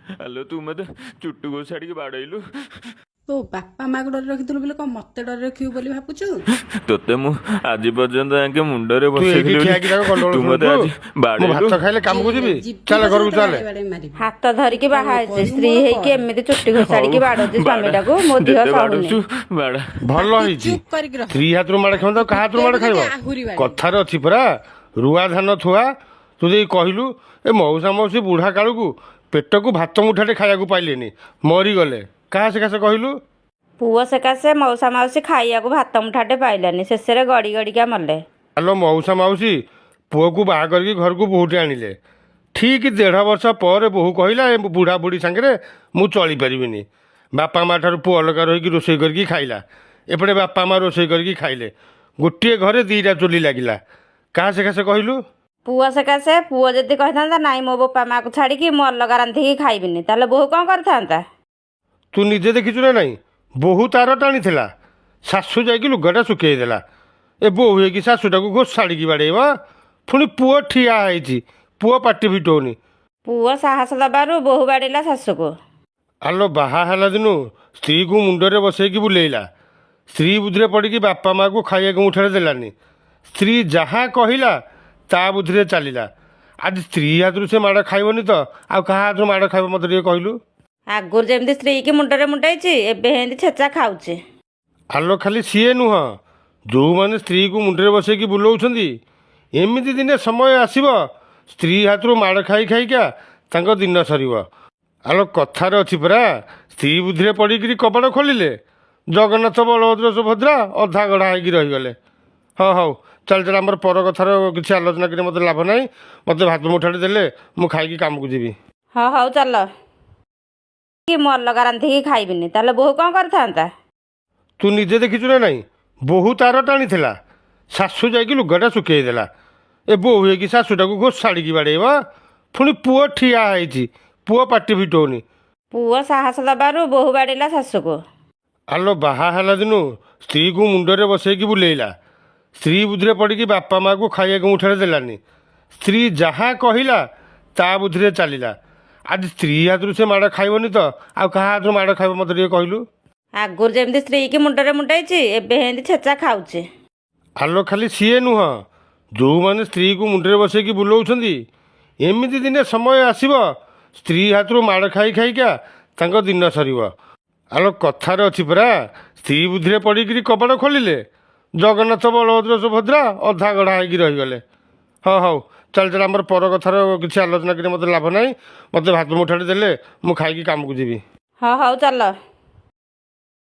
ଆଲୋ, ତୁ ମୋତେ ଚୁଟି ଘୋଷାଡ଼ିକି ବାଡ଼େଇଲୁ। ତୋ ବାପା ମାକୁ ଡରି ରଖିଥିଲୁ ବୋଲି କଣ ମତେ ଡରି ରଖିବୁ ବୋଲି ଭାବୁଛୁ? ତୋତେ ମୁଁ ଆଜି ପର୍ଯ୍ୟନ୍ତ ଆଙ୍କେ ମୁଣ୍ଡରେ ତୁ ଏଇଠି ବସେଇଥିଲି ଠିଆ ହେଇକି ତାକୁ ବୋଲି ଗଣ୍ଡଗୋଳ ତୁ ମୋତେ ଶୁଣୁଛୁ? ଆଜି ମୁଁ ବାଡ଼େଇଲୁ। ଭାତ ଖାଇଲେ କାମକୁ ଯିବି। ଯିବି ଚାଲ, ପଛେ ଘରକୁ ତୋତେ ଚାଲେ। ବାଡ଼େଇ ବାଡ଼େଇ ମାରିବି। ହାତ ଧରିକି ବାହା ହେଇଛି, କରିବୁ ସ୍ତ୍ରୀ ମୋର ହେଇକି କର। ଏମିତି ଚୁଟି ଘୋଷାଡ଼ିକି ହଉ, ବାଡ଼ଉଛି ବାଡ଼ା। ସ୍ୱାମୀଟାକୁ, ମୋ ଦେହ ଯେତେ ସହୁନି। ବାଡ଼ଉଛୁ ବାଡ଼ା। ଭଲ ହେଇଛି। ଚୁପ୍ କରିକି ରହ। ସ୍ତ୍ରୀ ହାତରୁ ମାଡ଼ ଖାଇବ ତ କାହା ହାତରୁ ମାଡ଼ ଖାଇବ? ଆହୁରି ବାଡ଼େଇବି। କଥାରେ ଅଛି ପରା, ରୁଆ ଧାନ ଥୁଆ। ତୁ ଦେଇ କହିଲୁ, ଏ ମଉସା ମାଉସୀ ବୁଢ଼ା କାଳକୁ ପେଟକୁ ଭାତ ମୁଠାଟେ ଖାଇବାକୁ ପାଇଲେନି, ମରିଗଲେ କାହା ସକାଶେ କହିଲୁ? ପୁଅ ସକାଶେ ମଉସା ମାଉସୀ ଖାଇବାକୁ ଭାତ ମୁଠାଟେ ପାଇଲାନି, ଶେଷରେ ଗଡ଼ି ଗଡ଼ିକା ମଲେ। ଆଲୋ, ମଉସା ମାଉସୀ ପୁଅକୁ ବାହା କରିକି ଘରକୁ ବୋହୂଟି ଆଣିଲେ। ଠିକ୍ 1.5 ବର୍ଷ ପରେ ବୋହୂ କହିଲା, ଏ ବୁଢ଼ା ବୁଢ଼ୀ ସାଙ୍ଗରେ ମୁଁ ଚଳିପାରିବିନି। ବାପା ମା ଠାରୁ ପୁଅ ଅଲଗା ରହିକି ରୋଷେଇ କରିକି ଖାଇଲା, ଏପଟେ ବାପା ମା ରୋଷେଇ କରିକି ଖାଇଲେ। ଗୋଟିଏ ଘରେ 2ଟା ଚୁଲି ଲାଗିଲା। କାହା ସକାଶେ କହିଲୁ? ପୁଅ ସକାଶେ। ପୁଅ ଯଦି କହିଥାନ୍ତା, ନାଇଁ, ମୋ ବାପା ମାକୁ ଛାଡ଼ିକି ମୁଁ ଅଲଗା ରାନ୍ଧିକି ଖାଇବିନି, ତାହେଲେ ବୋହୂ କ'ଣ କରିଥାନ୍ତା? ତୁ ନିଜେ ଦେଖିଛୁ ନା ନାହିଁ? ବୋହୂ ତାର ଟାଣିଥିଲା, ଶାଶୁ ଯାଇକି ଲୁଗାଟା ଶୁଖେଇ ଦେଲା। ଏ ବୋହୂ ହେଇକି ଶାଶୁଟାକୁ ଘୋଷାଡ଼ିକି ବାଡ଼େଇବ, ପୁଣି ପୁଅ ଠିଆ ହେଇଛି, ପୁଅ ପାଟି ଫିଟଉନି। ପୁଅ ସାହସ ଦବାରୁ ବୋହୂ ବାଡ଼େଇଲା ଶାଶୁକୁ। ଆଲୋ, ବାହା ହେଲା ଦିନୁ ସ୍ତ୍ରୀକୁ ମୁଣ୍ଡରେ ବସେଇକି ବୁଲେଇଲା। ସ୍ତ୍ରୀ ବୁଦ୍ଧିରେ ପଡ଼ିକି ବାପା ମାଆକୁ ଖାଇବାକୁ ମୁଠାରେ ଦେଲାନି। ସ୍ତ୍ରୀ ଯାହା କହିଲା ତା ବୁଦ୍ଧିରେ ଚାଲିଲା। ଆଜି ସ୍ତ୍ରୀ ହାତରୁ ସେ ମାଡ଼ ଖାଇବନି ତ ଆଉ କାହା ହାତରୁ ମାଡ଼ ଖାଇବ, ମୋତେ ଟିକେ କହିଲୁ? ଆଗରୁ ଯେମିତି ସ୍ତ୍ରୀକି ମୁଣ୍ଡରେ ମୁଣ୍ଡେଇଛି, ଏବେ ହେମିତି ଛେଚା ଖାଉଛି। ଆଲୋ, ଖାଲି ସିଏ ନୁହଁ, ଯେଉଁମାନେ ସ୍ତ୍ରୀକୁ ମୁଣ୍ଡରେ ବସେଇକି ବୁଲଉଛନ୍ତି, ଏମିତି ଦିନେ ସମୟ ଆସିବ, ସ୍ତ୍ରୀ ହାତରୁ ମାଡ଼ ଖାଇ ଖାଇକା ତାଙ୍କ ଦିନ ସରିବ। ଆଲୋ, କଥାରେ ଅଛି ପରା, ସ୍ତ୍ରୀ ବୁଦ୍ଧିରେ ପଡ଼ିକିରି କବାଟ ଖୋଲିଲେ ଜଗନ୍ନାଥ, ବଳଭଦ୍ର, ସୁଭଦ୍ରା ଅଧା ଗଢ଼ା ହେଇକି ରହିଗଲେ। ହଁ, ହଉ, ଚାଲ ଚାଲ। ଆମର ପର କଥାର କିଛି ଆଲୋଚନା କରି ମୋତେ ଲାଭ ନାହିଁ। ମୋତେ ଭାତ ମୁଠାଟେ ଦେଲେ ମୁଁ ଖାଇକି କାମକୁ ଯିବି। ହଁ, ହଉ, ଚାଲ। କି ମୁଁ ଅଲଗା ରାନ୍ଧିକି ଖାଇବିନି, ତାହେଲେ ବୋହୂ କ'ଣ କରିଥାନ୍ତା? ତୁ ନିଜେ ଦେଖିଛୁ ନା ନାହିଁ? ବୋହୂ ତାର ଟାଣିଥିଲା, ଶାଶୁ ଯାଇକି ଲୁଗାଟା ଶୁଖେଇ ଦେଲା। ଏ ବୋହୂ ହେଇକି ଶାଶୁଟାକୁ ଘୋଷାଡ଼ିକି ବାଡ଼େଇବ, ପୁଣି ପୁଅ ଠିଆ ହେଇଛି, ପୁଅ ପାଟି ଫିଟଉନି। ପୁଅ ସାହସ ଦବାରୁ ବୋହୂ ବାଡ଼େଇଲା ଶାଶୁକୁ। ଆଲୋ, ବାହା ହେଲା ଦିନୁ ସ୍ତ୍ରୀକୁ ମୁଣ୍ଡରେ ବସେଇକି ବୁଲେଇଲା। ସ୍ତ୍ରୀ ବୁଦ୍ଧିରେ ପଡ଼ିକି ବାପା ମାଆକୁ ଖାଇବାକୁ ମୁଠାରେ ଦେଲାନି। ସ୍ତ୍ରୀ ଯାହା କହିଲା ତା ବୁଦ୍ଧିରେ ଚାଲିଲା। ଆଜି ସ୍ତ୍ରୀ ହାତରୁ ସେ ମାଡ଼ ଖାଇବନି ତ ଆଉ କାହା ହାତରୁ ମାଡ଼ ଖାଇବ, ମୋତେ ଟିକେ କହିଲୁ? ଆଗରୁ ଯେମିତି ସ୍ତ୍ରୀକି ମୁଣ୍ଡରେ ମୁଣ୍ଡେଇଛି, ଏବେ ହେମିତି ଛେଚା ଖାଉଛି। ଆଲୋ, ଖାଲି ସିଏ ନୁହଁ, ଯେଉଁମାନେ ସ୍ତ୍ରୀକୁ ମୁଣ୍ଡରେ ବସେଇକି ବୁଲଉଛନ୍ତି, ଏମିତି ଦିନେ ସମୟ ଆସିବ, ସ୍ତ୍ରୀ ହାତରୁ ମାଡ଼ ଖାଇ ଖାଇକା ତାଙ୍କ ଦିନ ସରିବ। ଆଲୋ, କଥାରେ ଅଛି ପରା, ସ୍ତ୍ରୀ ବୁଦ୍ଧିରେ ପଡ଼ିକିରି କବାଟ ଖୋଲିଲେ ଜଗନ୍ନାଥ, ବଳଭଦ୍ର, ସୁଭଦ୍ରା ଅଧା ଗଢ଼ା ହେଇକି ରହିଗଲେ। ହଁ, ହଉ, ଚାଲ ଚାଲ। ଆମର ପର କଥାର କିଛି ଆଲୋଚନା କରି ମୋତେ ଲାଭ ନାହିଁ। ମୋତେ ଭାତ ମୁଠାଟେ ଦେଲେ ମୁଁ ଖାଇକି କାମକୁ ଯିବି। ହଁ, ହଉ, ଚାଲ।